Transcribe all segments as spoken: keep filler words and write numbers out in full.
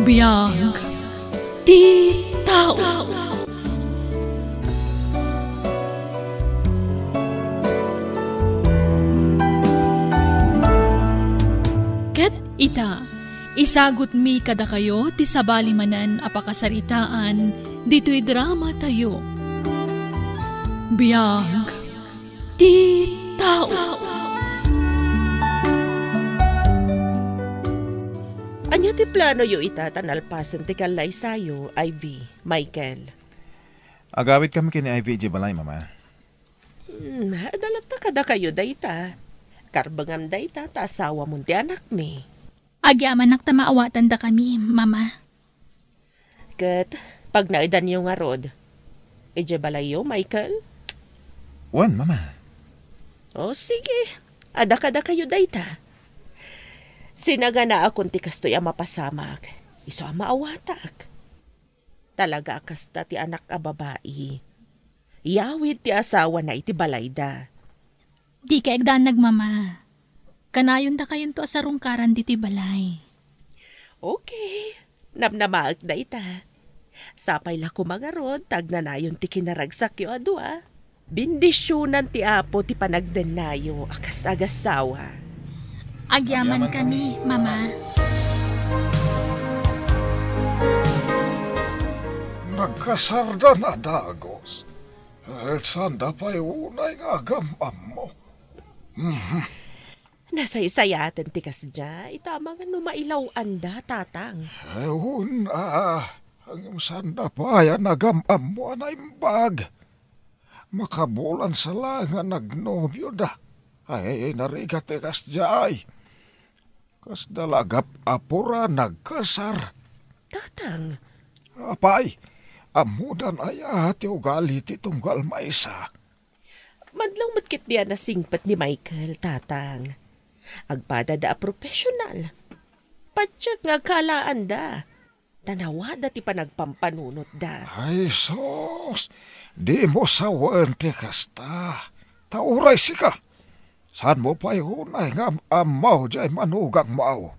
Biag ti tao. Ket ita, isagutmi kadakayo ti sabali manen a pakasaritaan ditoy drama tayo. Biag ti tao. Ania ti planoyo ita ta nalpasen ti kallaysayo, Ivy, Michael? Agawidkami ken ni Ivy idiay balay, Mama. Hmm, adda latta kadakayo dayta. Karbengam dayta ta asawamon ti anakmi. Agyamanak ta maawatandakami, Mama. Ket pagnaedanyo ngarud idiay balayyo, Michael? Wen, Mama. O, sige. Adda kadakayo dayta. Sinaganaakon ti kastoy a mapasamak. Isu a maawatak. Talaga a kasta ti anak a babai. Yawid ti asawana iti balayda. Dika agdanag, Mama. Kanayondakayonto a sarungkaran ditoy balay. Okay. Namnamaek dayta. Sapay la koma ngarud ta agnanayon ti kinaragsakyo a dua. Bendisionan ti Apo ti panagdennayo a kas agassawa. Agyamankami, Mama. Nagkasarda a dagus. Et sanda pay unay nga agam-ammo. Mhm. Nasaysayaten ti kasdiay, ita amangan no mailaw-anda, Tatang. Wen a, ngem sanda pay a nagam-ammo a naimbag. Makabulan sa la nga nagnobioda. Ay, narigat ti kasdiay. Kasda la agap-apura nagkasar. Tatang. Apay, ammodan aya ti ugali ti tunggal maysa? Madlaw met ketdi a nasingpet ni Michael, Tatang. Agpadada a professional. Patiek nga agkalaanda. Ta nawada ti panagpampanunotda. Ay, sus! Dimo sawen ti kasta. Ta uray sika, saanmo pay unay nga am-ammo diay manugangmo.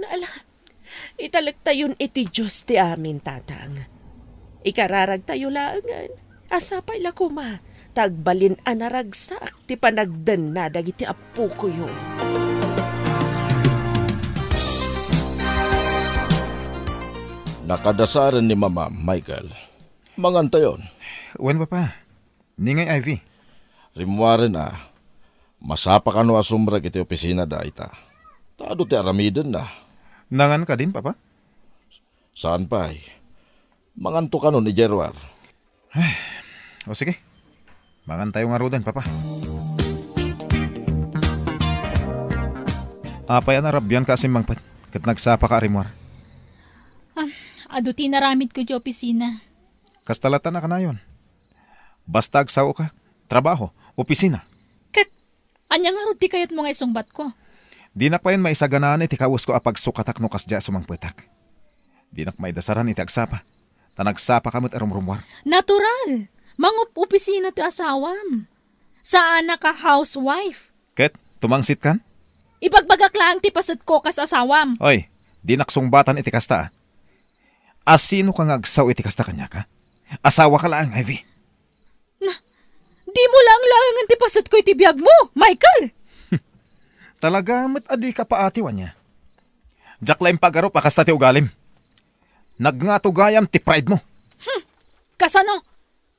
Ala, italektayon iti Dios ti amin, Tatang. Ikararagtayo laengen. A sapay la koma, ta agbalin a naragsak ti panagdenna dagiti appokoyo. Nakadasaren ni Mama, Michael. Mangantayon. Wen, Papa. Ni ngay Ivy? Rimmuaren a, masapa kano a sumrek iti opisina dayta. Ta adu ti aramidenna. Nangan kadin, Papa? Saan pay. Manganto kanon idiay ruar. Ay, o sige. Mangantayo ngaruden, Papa. Apay a narabianka a simmangpet ket nagsapaka a rimmuar? Ah, adu ti inaramidko idiay opisina. Kasta latta a kanayon. Basta agsaoka, trabaho, opisina. Ket ania ngarud ti kayatmo nga isungbatko? Dinak payen maisaganaan iti kawesko a pagsukatak no kasdiay a sumangpetak. Dinak maidasaran iti agsapa, ta nagsapaka met a rumrummuar. Natural! Mangup-opisina ti asawam. Saanak a housewife. Ket, tumangsitkan? Ibagbagak laeng ti pasetko kas asawam. Oy, dinak sungbatan iti kasta, a. Asinoka nga agsao iti kasta kaniak, a? Asawaka laeng, Ivy. Na, dimo laeng laengen ti pasetko iti biagmo, Michael! Talaga met a dika paatiw, ania? Diak la impagarup a kasta ti ugalim. Nagngatugayam ti pride mo. Hmm. Kasano?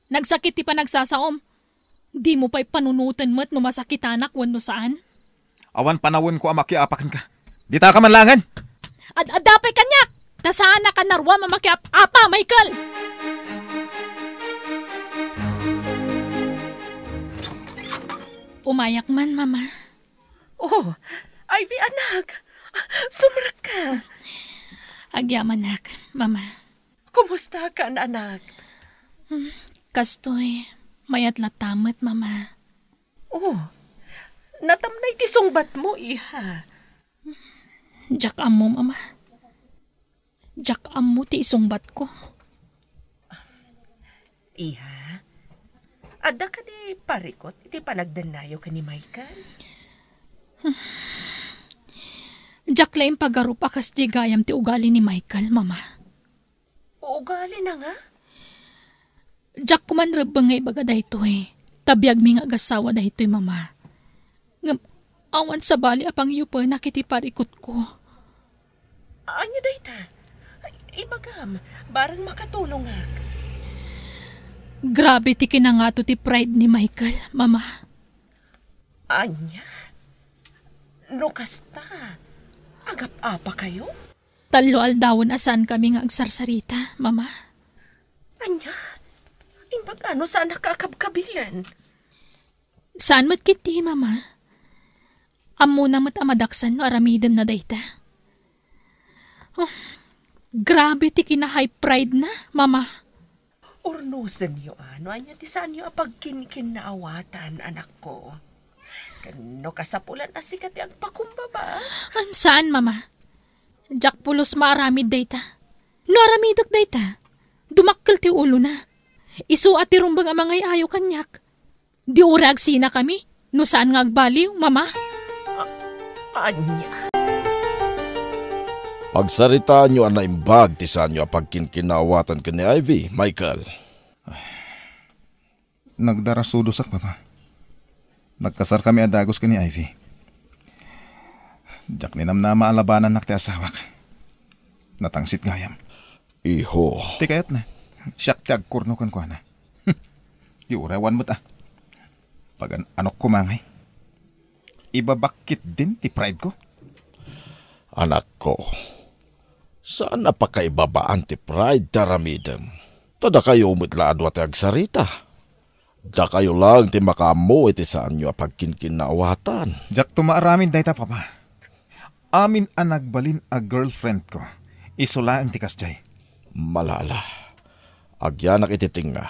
Nagsakit ti panagsasaom. Dimo pay panunoten met no masakitanak wenno saan? Awan panawenko a makiapa kenka. Ditaka man laengen! Ad-adda pay kaniak! Ta saanaka a naruam a makiap-apa, Michael! Umayak man, Mama. Oh, Ivy, anak. Sumrekka. Agyamanak, Mama. Kumustakan, anak? Hmm, kastoy, mayat latta met, Mama. Oh, natamnay ti sungbatmo, iha. Diak ammo, Mama. Diak ammo ti isungbatko. Iha, adda kadi parikut iti panagdennayo ken ni Michael? Diak la impagarup a kasdi gayam ti ugali ni Michael, Mama. Ugalina nga? Diak koma rebbeng nga ibaga daytoy, ta biagmi nga agasawa daytoy, Mama. Ngem awan sabali a pangyupenak iti parikutko. Ania dayta? Ibagam, bareng makatulongak. Grabe ti kinangato ti pride ni Michael, Mama. Ania? No kasta, agap-apakayo? Tallo aldawen a saankami nga agsarsarita, Mama. Ania? Imbag ano saanak a kabkabilen? Saan met ketdi, Mama. Ammona met a madaksan no aramidemna dayta. Oh, grabe ti kina-high pride na, Mama. Urnosenyo a no ania ti saanyo a pagkinkinnaawatan, anakko. Ken no kasapulan a sika ti agpakumbaba. Am, saan, Mama. Diak pulos maaramid dayta. No aramidek dayta, dumakkel ti ulona. Isu a ti rumbeng a mangay-ayo kaniak. Di uray agsinakami, no saan nga agbaliw, Mama. A-, ania? Pagsaritaanyo a naimbag ti saanyo a pagkinkinnaawatan ken ni Ivy, Michael. Nagdarasudosak, Papa. Nagkasarkami a dagus ken ni Ivy. Diak ninamnama a labanannak ti asawak. Natangsit gayam. Iho. Ti kayatna, siak ti agkurno kenkuana. Di uray awan met a. Pagan-anok koma ngay. Ibabak ketdin ti pride ko. Anakko, saan a pakaibabaan ti pride ti aramidem. Ta dakayo met la a dua ti agsarita. Dakayo laeng ti makaammo iti saanyo a pagkinkinnaawatan. Diakto maaramid dayta, Papa. Amin a nagbalin a girlfriend ko, isu laeng ti kasdiay. Malala. Agyanak iti tengnga.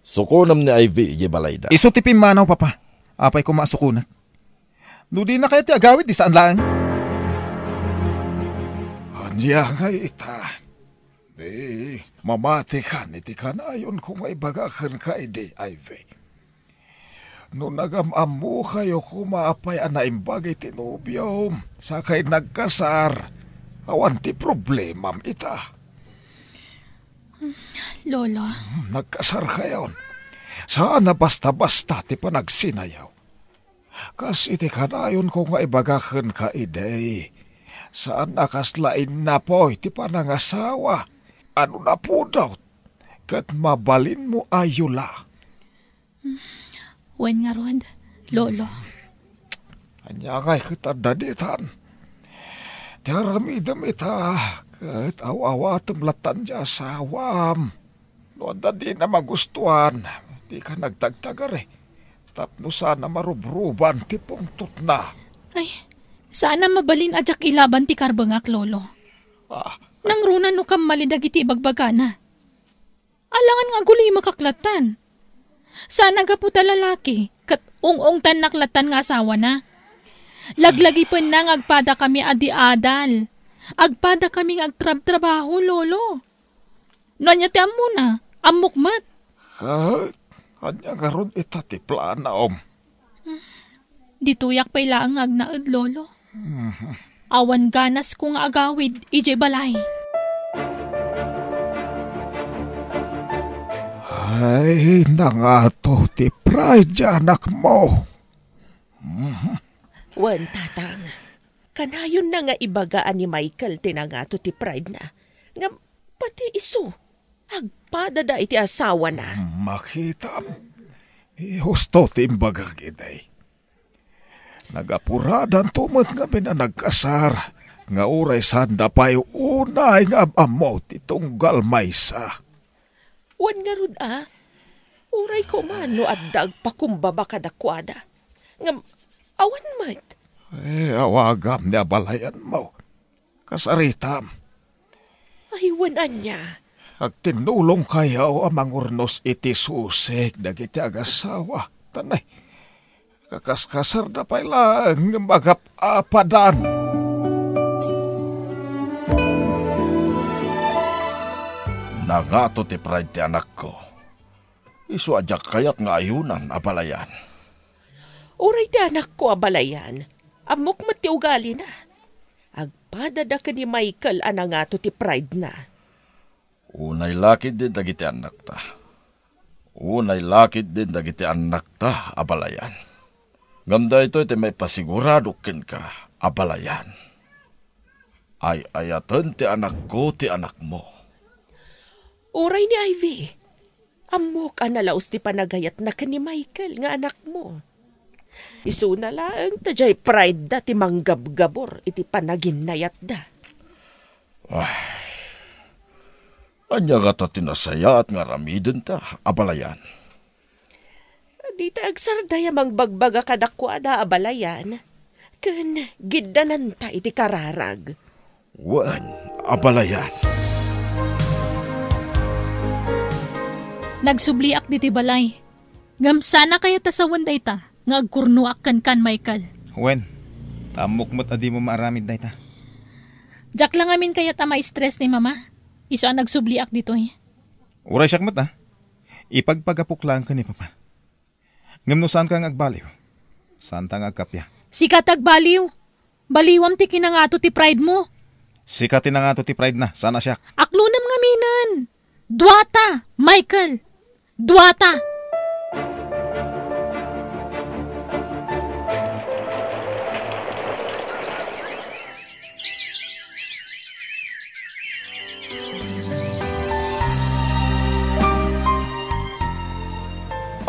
Sukonem ni Ivy idiay balayda. Isu ti pimmanaw, Papa. Apay koma a sukonek? No dina kayat ti agawid, di saan laeng. Ania ngay ita? Di, mamatikan iti kanayonko nga ibaga kenka idi, Ivy. No nagam-ammokayo koma apay a naimbag iti nobiom, sakay nagkasar, awan ti problemam ita. Lolo. Hmm, nagkasarkayon. Saan a basta-basta ti panagsinayaw. Kas iti kanayonko nga ibaga kenka idi, saan a kasla innapoy ti panangasawa. Ano napudot ket mabalinmo a yula. Wen ngarud, Lolo. Ania ngay ket adda ditan? Ti aramidem ita ket aw-awatem lattan ti asawam. No adda dina magustuan, dika nagtagtagari. Tapno saan a marubruban ti pungtotna. Ay, saan a mabalin a diak ilaban ti karbengak, Lolo. Ah. Nangruna no kammali dagiti ibagbagana. Alangan nga agulimek ak lattan. Saan a gapu ta lalaki, ket ung-ungtannak lattan nga asawana. Laglagipenna nga agpadakami a di adal. Agpadakami nga agtrabtrabaho, Lolo. No ania ti ammona, ammok met. Ket ania ngarud ita ti planom? Ditoyak pay laeng nga agnaed, Lolo. Mhm. Awan ganasko nga agawid idiay balay. Ay, nangato ti pride ti anakmo. Mhm. Wen, Tatang. Kanayonna nga ibaga a ni Michael ti nangato ti pride na. Ngem pati isu, agpadada iti asawana. Makitam, husto ti imbagak idi. Nagapuradanto met ngamin a nagkasar, nga uray saanda pay unay nga am-ammo ti tunggal maysa. Wen ngarud a, uray koma no adda agpakumbaba kadakuada. Ngem awan met. Eh, awagam ni abalayanmo. Kasaritam. Ay, wen ania? Agtinnulongkayo a mangurnos iti susig dagiti agasawa. Tanay, kakaskasarda pay laeng nga agap-apadan. Nangato ti pride ti anakko. Isu a diak kayat nga ayunan a balayan. Uray ti anakko a balayan, ammok met ti ugalina. Agpadada ken ni Michael a nangato ti pride-na. Unay lakid din dagiti annakta. Unay lakid din dagiti annakta, abalayan. Ngem daytoy ti maipasigurado kenka, abalayan. Ay-ayaten ti anakko ti anakmo. Uray ni Ivy, ammok a nalaus ti panagayatna ken ni Michael nga anakmo. Isuna laeng ta diay pride-da ti manggabgabur iti panaginnayatda. Ay, ania ngata ti nasayaat nga aramidenta, abalayan? Dita agsarday a mangbagbaga kadakuada, abalayan, ken giddananta iti kararag. Wen, abalayan. Nagsubliak ditoy balay. Ngem saan a kayat a sawen dayta nga agkurnoak kenkan, Michael. Wen, ta ammok met a dimo maaramid dayta. Diak la ngamin kayat a ma-stress ni Mama. Isu a nagsubliak ditoy. Uray siak met, a. Ipagpagapok laeng ken ni Papa. Ngem no saanka nga agbaliw, saanta nga agkappia. Sika ti agbaliw. Baliwam ti kinangato ti pride-mo. Sika ti nangato ti pride-na, saan a siak. Aklonem ngaminen. Duata, Michael. Duata.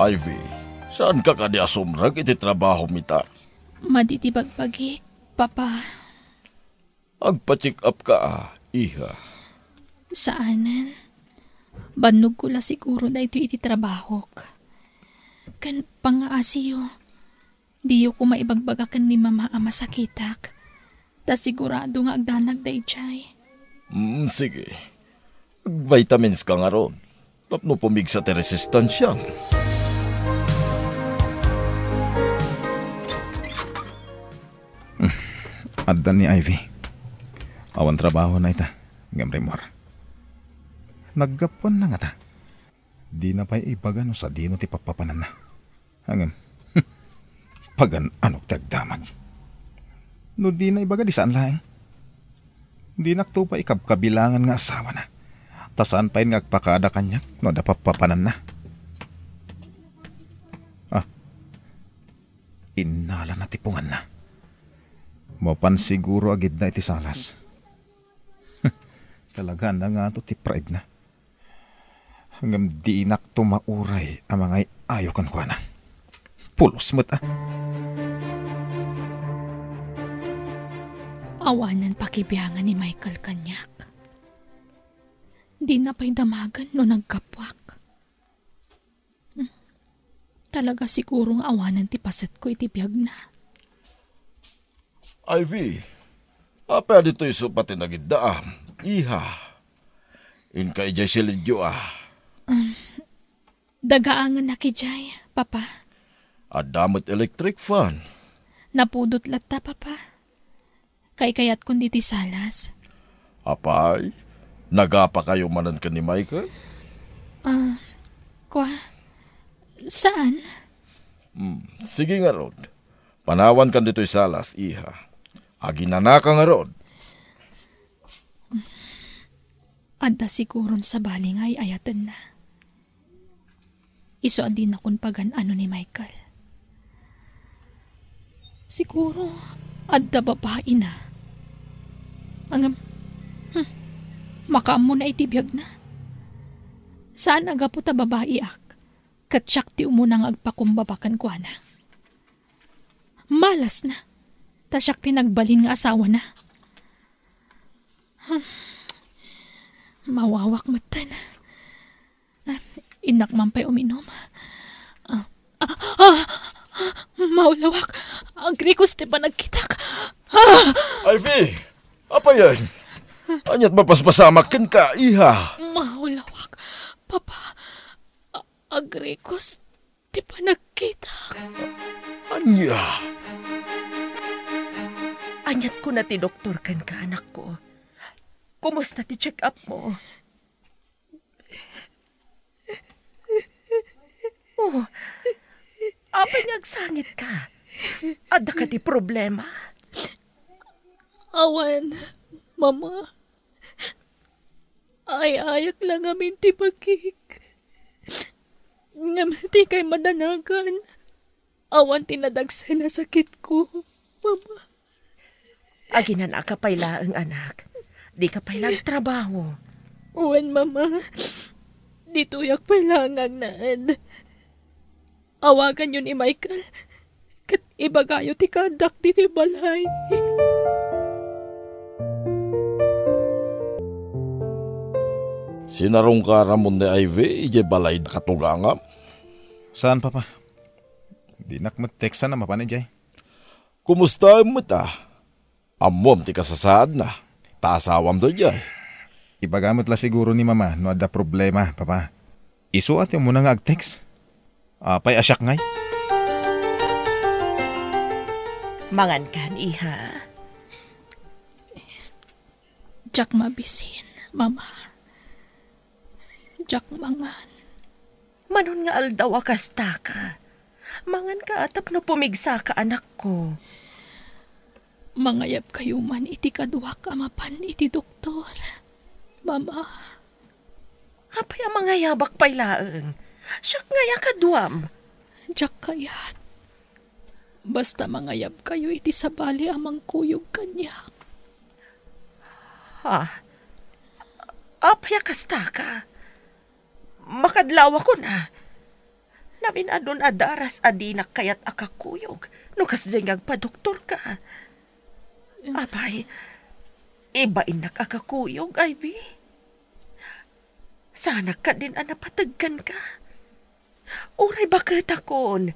Ivy, saanka kadi a sumrek iti trabahom ita? Madi ti bagbagik, Papa. Agpa-check up ka, a, iha. Saanen. Bannogko la siguro daytoy iti trabahok. Ken pangngaasiyo, diyo koma ibagbaga ken ni Mama a masakitak. Ta sigurado nga agdanag daydiay. Mm, sige. Ag-vitamins ka ngarud. Tapno pumigsa ti resistansiam. Hmm. Adda ni Ivy. Awan trabahona ita, ngem rimmuar. Naggapuanna ngata. Dina pay ibaga no sadino ti pappapananna. Ngem, pagan-anok ti agdamag. No dina ibaga, di saan laeng. Dinakto pay ikabkabilangan nga asawana. Ta saan pay nga agpakada kaniak no adda pappapananna. Ah, innalana ti punganna. Mapan siguro a gidna iti salas. Talaga, nangato ti pride-na. Ngem dinakto mauray a mangay-ayo kenkuana. Pulos met, a. Awanen pakibiangan ni Michael kaniak. Dina pay damagen no naggapuak. Hmm. Talaga siguro nga awanen ti pasetko iti biagna. Ivy, apay a ditoy isu pay ti nagiddaam, iha? Inka idiay silidyo, a. Um, dagaangennak idiay, Papa. Adda met electric fan. Napudot latta, Papa. Kaykayatko ditoy salas. Apay, nagapakayo manen ken ni Michael? Ah, kua, saan? Hmm, sige ngarud. Panawankan ditoy salas, iha. Aginanaka ngarud. Adda siguron sabali nga ay-ayatenna. Isu a dinakon pagan-ano ni Michael. Siguro, adda babaina. Ngem, hmm, makaammona iti biagna. Saan a gapu ta babaiak, ket siak ti umuna nga agpakumbaba kenkuana. Malasna, ta siak ti nagbalin nga asawana. Hmm. Mawawak metten. Ah, innak man pay uminom. Ah, ah, ah, maulawak. Agrikos ti panagkitak. Ah! Ivy! Apayen? Aniat mapaspasamak kenka, iha? Maulawak. Papa, a-, agrikos ti panagkitak. Ania? Aniat kuna ti doktor kenka, anakko? Kumusta ti check-up mo? Oh, apay nga agsangit ka? Adda ka ti problema? Awan, Mama. Ay-ayak la ngamin ti bagik. Ngem dikay madanagan. Awan ti nadagsen a sakitko, Mama. Aginanaka pay laeng, anak. Dika pay la agtrabaho. Wen, Mama. Ditoyak pay laeng nga agnaed. Awaganyo ni Michael, ket ibagayo ti kaaddak ditoy balay. Sinarungka ramon ni Ivy idiay balay a katugangam? Saan, Papa. Dinak met teksan a mapan idiay. Kumustaem met a? Ammom ti kasasaadna, ta asawam daydiay. Ibaga met la siguro ni Mama no adda problema, Papa. Isu a ti umuna nga ag-text. Apay a siak ngay? Mangankan, iha. Diak mabisin, Mama. Diak mangan. Manon nga aldaw a kastaka? Manganka tapno pumigsaka, anakko. Mangayabkayo man iti kaduak a mapan iti doktor, Mama. Apay a mangayabak pay laeng? Siak ngay a kaduam. Diak kayat. Basta mangayabkayo iti sabali a mangkuyog kaniak. Ha? Apay a kastaka? Makadlawakon a. Namin-adun a daras a dinak kayat a kakuyog no kasdiay nga agpadoktorka. Apay, ibainnak a kakuyog, Ivy. Saanak kadin a napateg kenka. Uray baketakon,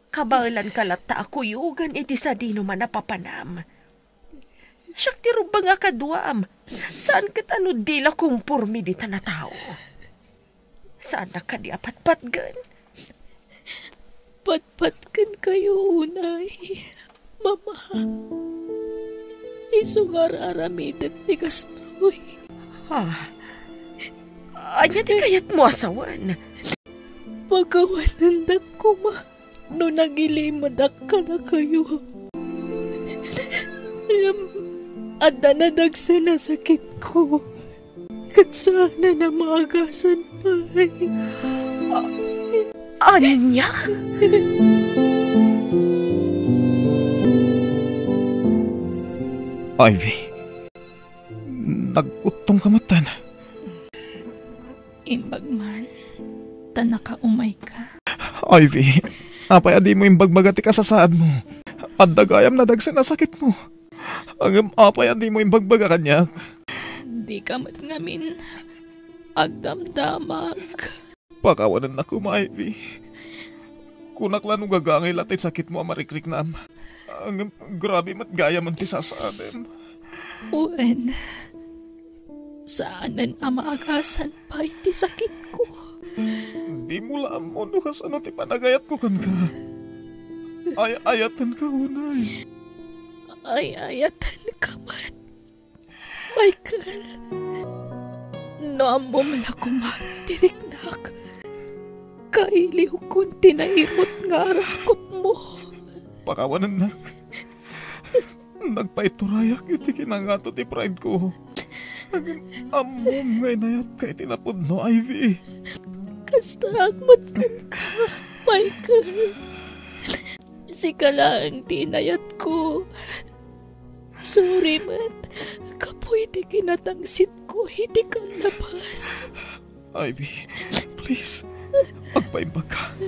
kabaelanka latta a kuyogan iti sadino man a papanam. Siak ti rumbeng a kaduam. Saan ket a no di la komporme ditan a tao. Saanak kadi a patpatgen? Patpatgenkayo unay, Mama. Isu nga ar-aramidek ti kastoy. Ha? Ania ti kayatmo a sawen? Pakawanendak koma no nagilimedak kadakayo. Ngem adda nadagsen a sakitko. Ket saanen a maagasan pay. Ania? Ivy, nagkuttongka metten. Imbag man, ta nakaumayka. Ivy, apay a dimo imbagbaga ti kasasaadmo? Adda gayam nadagsen a sakitmo. Ngem apay a dimo imbagbaga kaniak? Dika met ngamin agdamdamag. Pakawanennak koma, Ivy. Kunak la no gagangay la ti sakitmo a marikriknam. Ngem grabe met gayamen ti sasaadem. Wen, saanen a maagasan pay ti sakitko. Dimo la ammo no kasano ti panagayatko kenka. Ay-ayatenka unay. Ay-ayatenka met, Michael. No ammom la koma ti riknak, kailiwkon ti nairut nga arakupmo. Pakawanennak. Nagpaiturayak iti kinangato ti pride ko. Ngem ammom nga inayatka iti napudno, Ivy. Kastaak met kenka, Michael. Sika laeng ti inayatko. Sorry met gapu iti kinatangsitko iti kallabas. Ivy, please, agpaimbagka.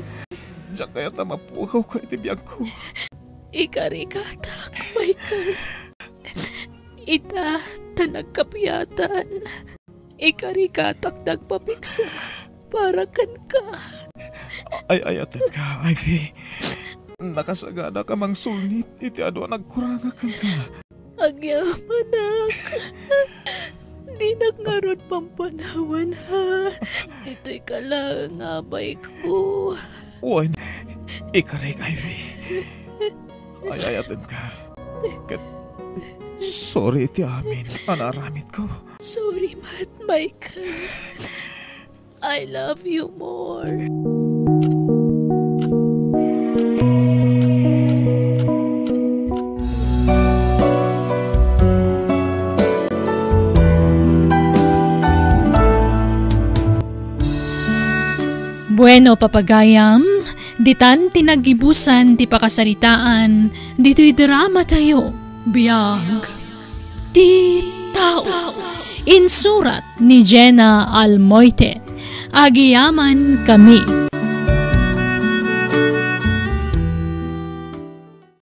Diak kayat a mapugawka iti biagko. Ikarigatak, Michael. Ita, ta nagkapiatan. Ikarigatak dagpapigsa para kenka. Ay-ayatenka, Ivy. Nakasaganak a mangsulnit iti adu a nagkurangak kenka. Agyamanak. Dinak ngarud pampanawan, ha? Ditoy ka laeng, abayko. Wen, ikarik, Ivy. Ay-ayatenka. Ket sorry iti amin a naaramidko. Sorry met, Michael. I love you more. Bueno, papagayam, ditan ti naggibusan ti pakasaritaan ditoy drama tayo. Biag ti tao. Insurat ni Jenna Almoite. Agiyaman kami.